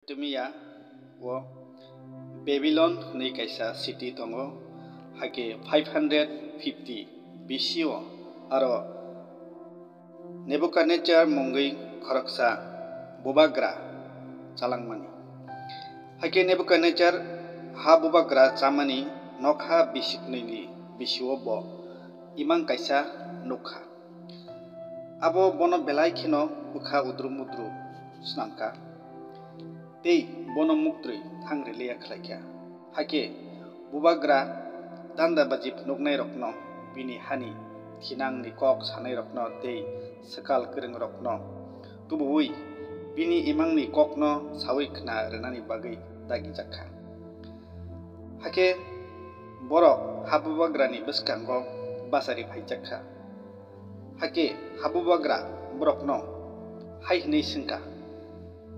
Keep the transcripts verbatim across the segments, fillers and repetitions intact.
Mesopotamia o Babylon hwnwi kaisa city tongo, hakhe five hundred fifty B C o aro Nebuchadnezzar mungwi khoroksa bubagra chalangmani. Hakhe Nebuchadnezzar ha bubagra chamani nokha bisiknwini bisio bo imang kaisa nukha. Abo bono belai kheno bwkha udru mudru swnamkha, tei bono muktrwi thang rwliya khlaikha. Hakhe bubagra dandabaji phunuknairokno, bini hani thinangni kok sanairokno tei swkal kwrwngrokno tubuwi bini imangni kokno saui khna rwnani bagwi dagijakkha. Hakhe borok habubagrani bwskango bachari phaijakha. Hakhe habubagra borokno hai hwnwi swngkha,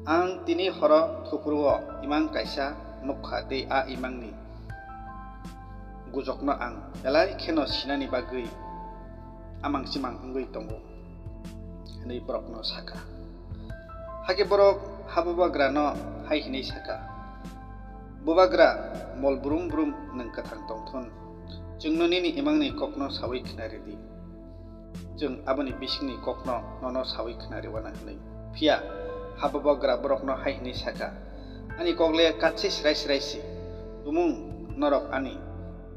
"Ang tini horo thupruo imang kaisa nukha tei a imangni gujokno ang belai kheno sinani bagwi amang chimang wngwi tongo," hwnwi borokno sakha. Hakhe borok habubagrano hai hwnwi sakha, "Bubagra, mol brum brum nwng kwthang tongthun, chwngno nini imangni kokno saui khna rwdi. Chwng aboni bisingni kokno nono saui khna rwuana," hwnwi. Phiya habubagra borokno hai hwnwi sakha, "Ani kok le katswi srai srai se. Tumung norok ani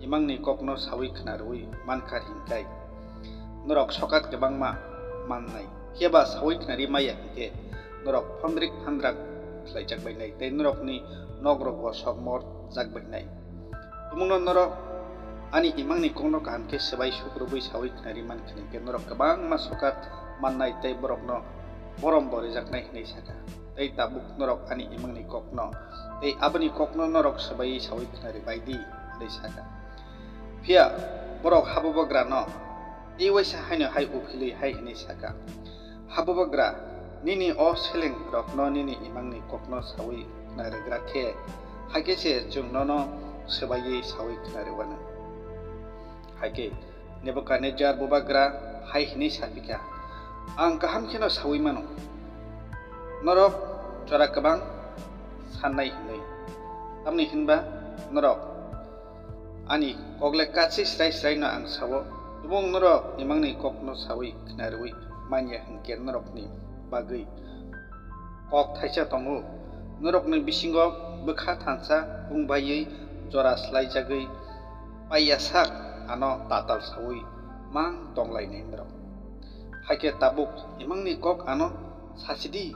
imangni kokno saui khna rwui mankha hinkai norok sokat kwbangma mannai. Phiya ba saui khna ri maya hinkhe norok phandrik phandrak khlaijak bainai tei norokni nogrogo sokmor jak bainai. Tumungno norok ani imangni kokno kaham khe swbai sukrubui saui khna ri mankha hinkhe norok kwbangma sokat mannai tei borokno borom bo rijaknai," hwnwi sakha. "Tei tabuk norok ani imangni kokno tei aboni kokno norok swbaiwi saui khna ri bai di," hwnwi sakha. Phiya borok habubagrano tei waisa haino hai uphilwi hai hwnwi sakha, "Habubagra, nini o selengrokno nini imangni kokno saui khna rwgra khe, hakhe se chwng nono swbaiwi saui khna rwuano." Hakhe Nebuchadnezzar bubagra hai hwnwi sa phikha, "Ang kaham kheno saui mano, norok jora kwbang sannai hwnwi, tamni hwnba norok ani kokle katswi srai sraino ang sao, tumung norok imangni kokno saui khna rwui manya hinkhe norokni bagwi kok thaisa tongo, norokni bisingo bwkha thansa pungbaiwi jora swlaijagwi paiyasak ano tatal saui mang tonglainai norok. Hakhe tabuk imangni kok ano sachidi,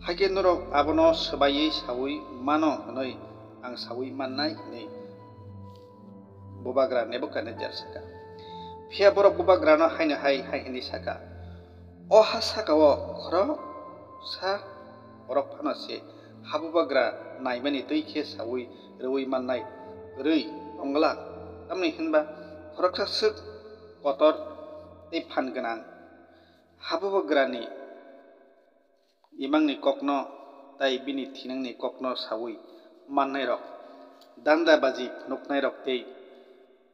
hakhe norok abono swbaiwi saui mano hwnwi ang saui mannai," hwnwi bubagra Nebuchadnezzar sakha. Phiya borok bubagrano haino hai hai hwnwi sakha, "O ha saka-o khoroksa borok phano se habubagra naimani twi khe saui rwui mannai kwrwi tong glak, tamni hwnba khoroksa swk kotor tei phan gwnang habubagrani imangni kokno tei bini thinangni kokno saui mannairok, dandabaji phunuknairok tei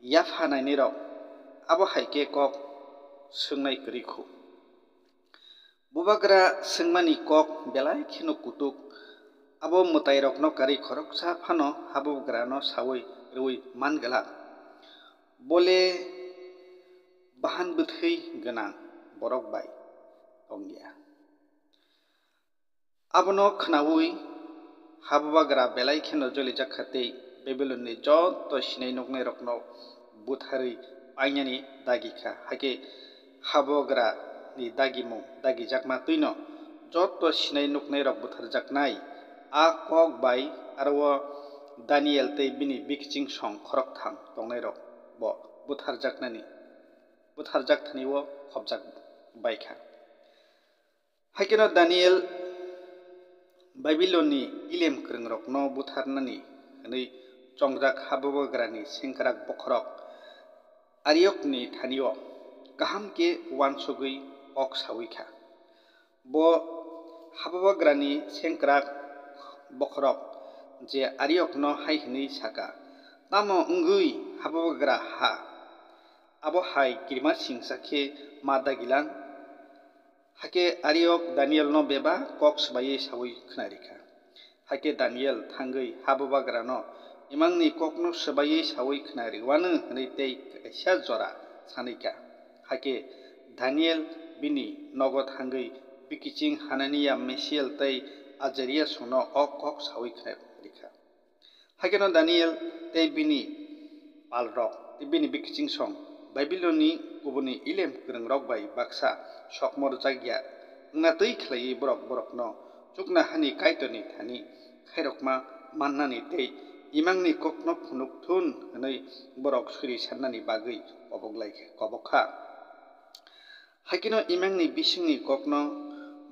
yapha nainairok abo hai khe kok swngnai kwrwi khu. Bubagra swngmani kok belai kheno kutuk, abo mwtairokno karwi khoroksa phano habubagrano saui rwui man glak. Bo le bahan bwthwi gwnang borok bai tong ya." Abono khnaui habubagra belai kheno jolijakha tei Babilonni joto sinai nuknairokno butharwi painani dagikha. Hakhe habubagrani dagimung dagijakma twino joto sinai nuknairok butharjaknai. A kok bai aro o Daniel tei bini bikiching song khoroktham tongnairok bo butharjaknani, butharjak thani o khopjak baikha. Haikeno Daniel Babilonni ilem kwrwngrokno butharnani hwnwi chongjak habubagrani sengkrak bokhorok Ariokni thanio kaham khe uansugwi kok saui kha. Bo habubagrani sengkrak bokhorok je Ariokno hai hwnwi sakha, "Tamo wngwi habubagra ha? Abo hai kirima singsa khe ma dagilang?" Hakhe Ariok Danielno bebak kok swbaiwi saui khna rikha. Hakhe Daniel thangwi habubagrano imangni kokno swbaiwi saui khna rwuianw hwnwi tei kaisa jora sanwi kha. Hakhe Daniel bini nogo thangwi bikiching Hanania, Misael tei Ajaria songno o kok saui khna rw kha. Hakheno Daniel tei bini palrok tei bini bikiching song Babilonni kubuni ilem kwrwngrok bai baksa sokmo rwjak ya wngna twi khlaiwi borok borokno chuknohani Kaitorni thani khairokma mannani tei imangni kokno phunuk thun hwnwi borok suri sannani bagwi kobok lai kha, kobok kha. Hakheno imangni bisingni kokno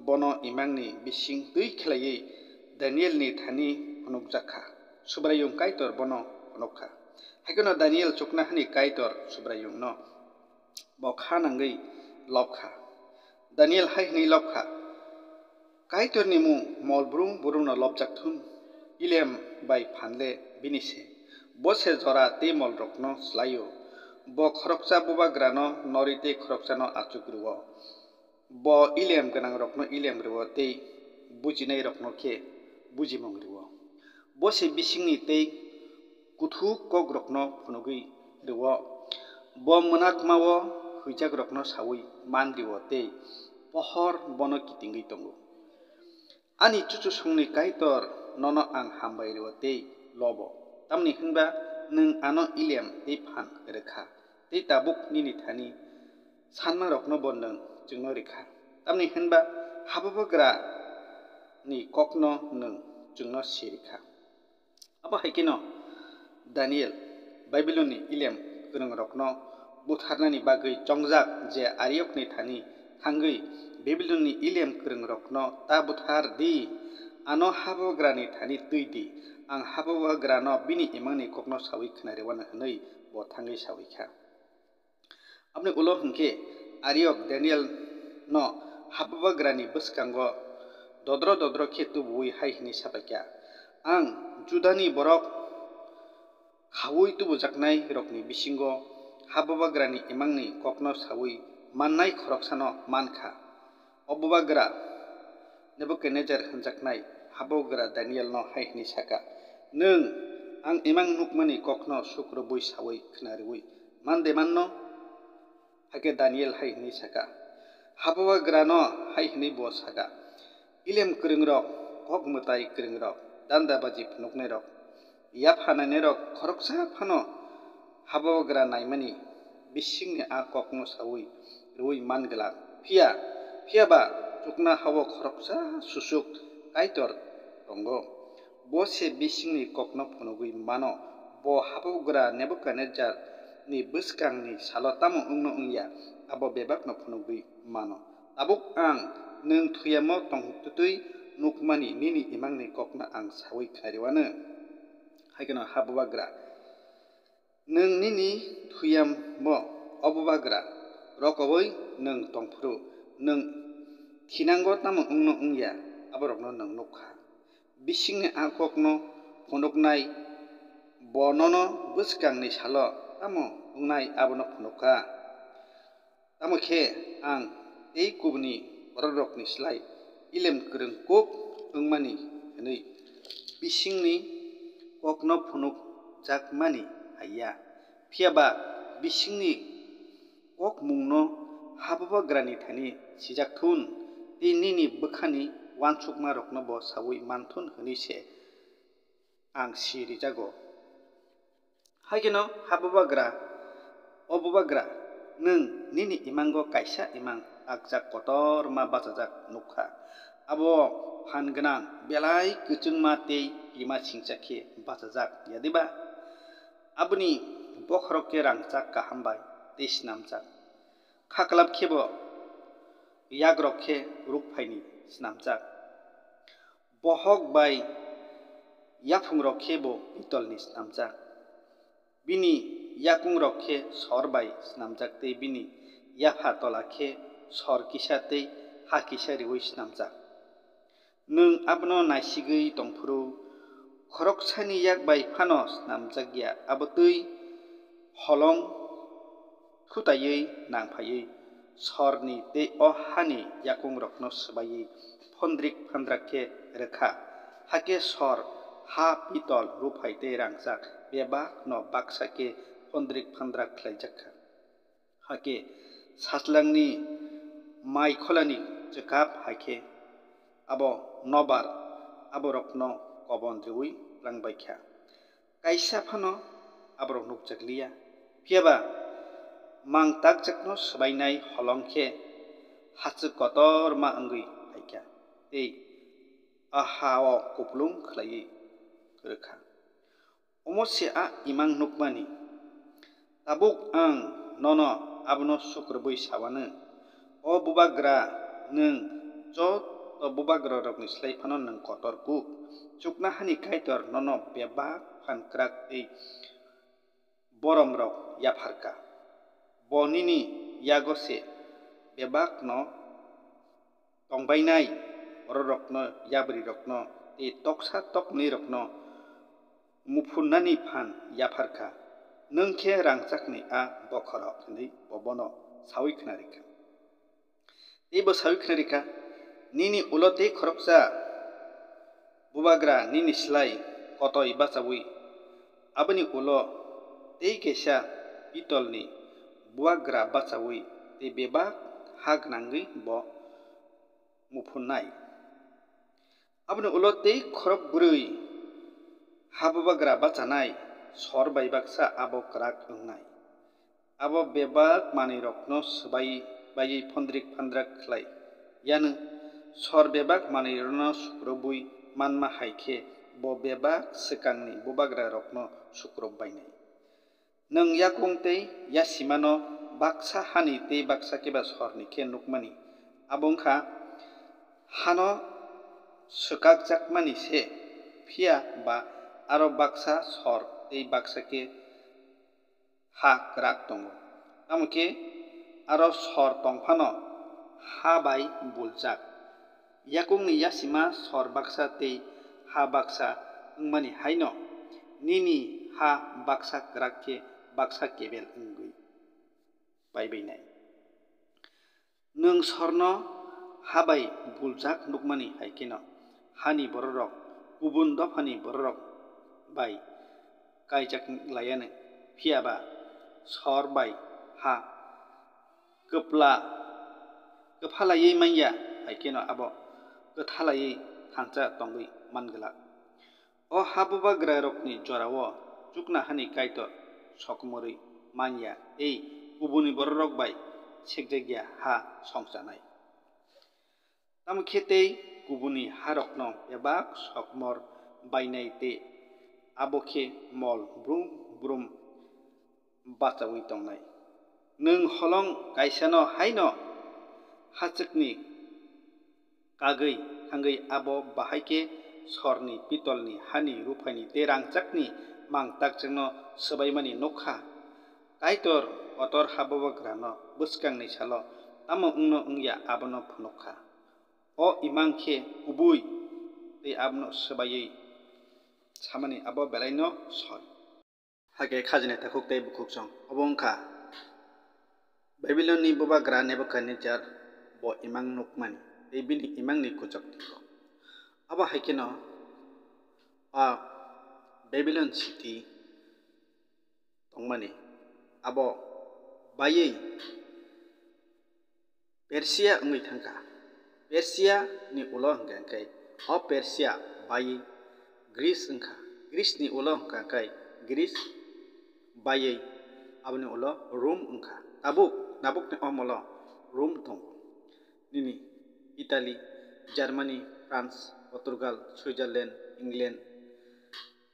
bono imangni bising twi khlaiwi Danielni thani phunukjak kha. Subraiyung Kaitor bono phunuk kha. Hakheno Daniel chuknohani Kaitor Subraiyungno bo kha nangwi lob kha. Daniel hai hwnwi lob kha, Kaitorni mung mol brung brumno lobjak thun, ilem bai phan le bini se. Bo se jora tei molrokno slai-o. Bo khoroksa bubagrano nori tei khoroksano achuk rw-o. Bo ilem gwnangrokno ilem rw-o tei bujinairokno khe bujimung rw-o. Bo se bisingni tei kuthuk kokrokno phunugwi rw-o. Bo mwnakma-o huijakrokno saui man rw-o tei pohor bono kitingwi tongo. Ani chuchusongni Kaitor, nono ang hambai rw-o tei lobo, tamni hwn ba nwng ano ilem tei phan rw kha, tei tabuk nini thani sanmarokno bo nwng chwngno rw kha, tamni hwn ba habubagrani kokno nwng chwngno si rw kha. Abo hai kheno Daniel Babilonni ilem kwrwngrokno butharnani bagwi chongjak, je Ariokni thani thangwi Babilonni ilem kwrwngrokno ta buthar di, ano habubagrani thani twi di, ang habubagrano bini imangni kokno saui khna rw-anw, hwnwi bo thangwi saui kha. Aboni ulo hwnkhe Ariok Danielno habubagrani bwskango dodro dodro khe tubuwi hai hwnwi sa pai kha, Ang Judani borok khaui tubujaknairokni bisingo habubagrani imangni kokno saui mannai khoroksano man kha. O bubagra Nebukadnejar hwnjaknai habugra Danielno hai hwnwi sa kha, Nwng ang imang nukmani kokno suk rwui saui khna rwui man de manno? Hakhe Daniel hai hwnwi sa kha, Habugrano hai hwnwi bo sa kha, Ilem kwrwngrok, kok mwtai kwrwngrok, dandabaji phunuknairok, yapha nainairok khoroksa phano habugra naimani bisingni a kokno saui rwui man glak. Phiya, phiya ba chuknoha-o khoroksa susuk Kaitor tongo. Bo se bisingni kokno phunugwi mano. Bo habugra Nebukadnejarni bwskangni salo tamo wngno wngya, abo bebakno phunugwi mano. Tabuk ang nwng thuyamo tongtwtwi nukmani nini imangni kokno ang saui khnariwanw. Hai kheno habugra, nwng nini thuyamo o bubagra rokoui nwng tongphuru, nwng thinango tamo wngno wngya, aborokno nwng nuk kha. Bisingni a kokno phunuknai bo nono bwskangni salo tamo wngnai abono phunuk kha. Tamo khe ang tei kubuni bororokni slai ilem kwrwng kuk wngmani hwnwi bisingni kokno phunukjakmani hai ya. Phiya ba bisingni kokmungno habubagrani thani sijak thun, tei nini bwkhani uansukmarokno bo saui man thun hwnwi se ang si rijago. Hai kheno habubagra, o bubagra, nwng nini imango kaisa imang akjak kotorma bachajak nuk kha. Abo phan gwnang, belai kwchwngma tei rima singcha khe bachajak, ya diba? Aboni bokhorok khe rangchak kaham bai tei snamjak. Khaklap khe bo yagrok khe rukphaini snamjak. Bohok bai yaphungrok khe bo pitolni snamjak. Bini yakungrok khe sor bai snamjak tei bini yapha tola khe sor kisa tei ha kisa riui snamjak. Nwng abono naisigwi tongphuru, khoroksani yak bai phano snamjak ya, abo twi holong thutaiwi nangphaiwi sorni tei o hani yakungrokno swbaiwi phondrik phandrak khe rwkha. Hakhe sor, ha, pitol, ruphai tei rangchak bebak no baksa khe phondrik phandrak khlaijak kha. Hakhe sajlangni mai kholani chwkap hai khe abo nobar aborokno kobon riui langbai kha. Kaisa phano aborok nukjak liya. Phiya ba mang takjakno swbainai holong khe hachwk kotorma wngwi phai kha tei a ha-o kupulung khlaiwi rw kha. Omo se a imang nukmani. Tabuk ang nono abono sukrubui sa anw, O Bubagra, nwng joto bubagrarokni slai phano nwng kotor kuk. Chuknohani Kaitor nono bebak phan kwrak tei boromrok yaphar kha. Bo nini yago se bebak'-no tongbainai bororokno, yabrirokno tei toksa toknwirokno muphunnani phan yaphar kha. Nwng khe rangchakni a bokhorok, hwnwi bo bono saui khnari kha. Tei bo saui khnari kha, Nini ulo tei khoroksa bubagra nini slai kotoi bachaui, aboni ulo tei kaisa pitolni bubagra bachaui tei bebak ha gwnangwi bo muphunnai. Aboni ulo tei khorok bwrwi ha bubagra bachanai sor bai baksa abo kwrak wngnai. Abo bebak manwirokno swbai baiwi phondrik phandrak khlai yanw. Sor bebak manwirokno sukrubui manma hai khe bo bebak swkangni bubagrarokno sukrub bainai. Nwng yakung tei yasimano baksa hani tei baksa khe ba sorni khe nukmani, abo wng kha hano swkakjakmani se, phiya ba aro baksa sor tei baksa khe ha kwrak tongo. Tamo khe aro sor tong phano ha bai buljak. Yakungni yasima sor baksa tei ha baksa wngmani haino nini ha baksa kwrak khe baksa kebel wngwi baibainai. Nwng sorno ha bai buljak nukmani hai kheno hani bororok kubun dophani bororok bai kaijak lai anw, phiya ba sor bai ha kwpla kwphalaiwi man ya, hai kheno abo kwthalaiwi thansa tongwi man glak. O ha bubagrarokni jorao chuknohani Kaitor sokmorwi man ya tei kubunni bororok bai sekjak ya ha songchanai. Tamo khe tei kubunni harokno bebak sokmor bainai tei abo khe mol brum brum bachaui tongnai. Nwng holong kaisano haino hachwkni kagwi thangwi abo bahai khe sorni, pitolni, hani, ruphaini tei rangchakni mang takchakno swbaimani nuk kha. Kaitor kotor ha bubagrano bwskangni salo tamo wngno wng ya abono phunuk kha. O imang khe kubui tei abono swbaiwi samani abo belaino soi. Hakhe khajini takhuk tei bukhuksong obo wng kha Babilonni bubagra Nebukadnejar, bo imang nukmani tei bini imangni kuchuk tiko. Abo hai kheno a Babilon city tongmani abo baiwi Persia wngwi thang kha. Persia ni ulo hwnkha khe o Persia baiwi Greece wngkha. Greece ni ulo hwnkha khe Greece baiwi aboni ulo Rome wngkha. Tabuk, tabukni omolo Rome tongo. Nini Italy, Germany, France, Portugal, Switzerland, England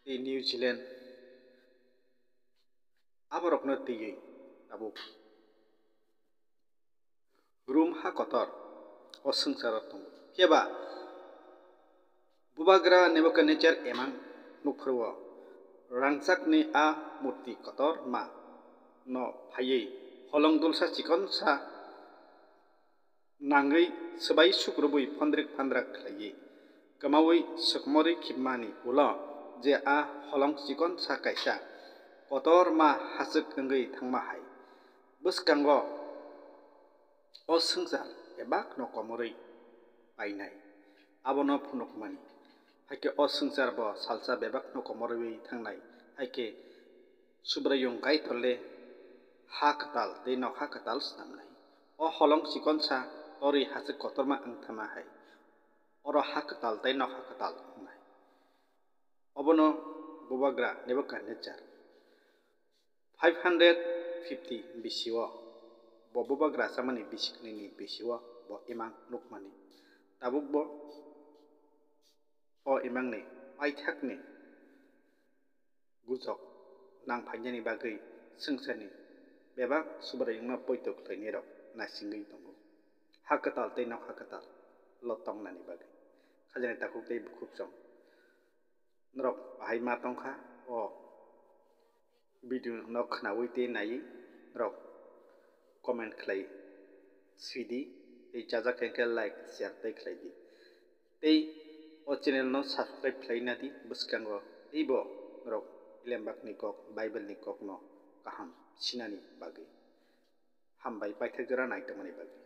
tei New Zealand aborokno twiwi tabuk Rome ha kotor o swngcharo tongo. Phiya ba bubagra Nebukadnejar emang nukphuru-o rangchakni a murti kotorma no phaiwi holong dulsa chikonsa nangwi swbai sukrubwi phondrik phandrak khlaiwi kwmaui sokmorwi khibmani ulo je a holong chikonsa kaisa kotorma hachwk wngwi thangma hai. Bwskango o swngchar bebakno komorwi painai, abono phunukmani. Hai khe o swngchar bo salsa bebak no komorwi thangnai. Hai khe Subraiyung Kaitor le ha kwtal tei nokha kwtal snamnai. O holong chikonsa torwi hachwk kotorma wng thangma hai. Oro ha kwtal tei nokha kwtal wngnai. Obono bubagra Nebukadnezar five hundred fifty B C o bo bubagra chamani bisiknini B C o bo imang nukmani. Tabukbo o imangni paithakni gujok nang phainani bagwi swngcharni bebak Subraiyungno poito khlainairok naisingwi tongo. Ha kwtal tei nokha kwtal lo tongnani bagwi. Khajani takhuk tei bukhuk chwng norok bahai ma tongkha o video no khwnawi tei naiwi norok comment khlai sidi tei chajak khe like share tei khlai di. Tei o channel no subscribe khlai na di bwskango teibo norok Elembakni kok Bible ni kok no kaham sinani bagwi. Hambai paithak jora naitokmani bagwi.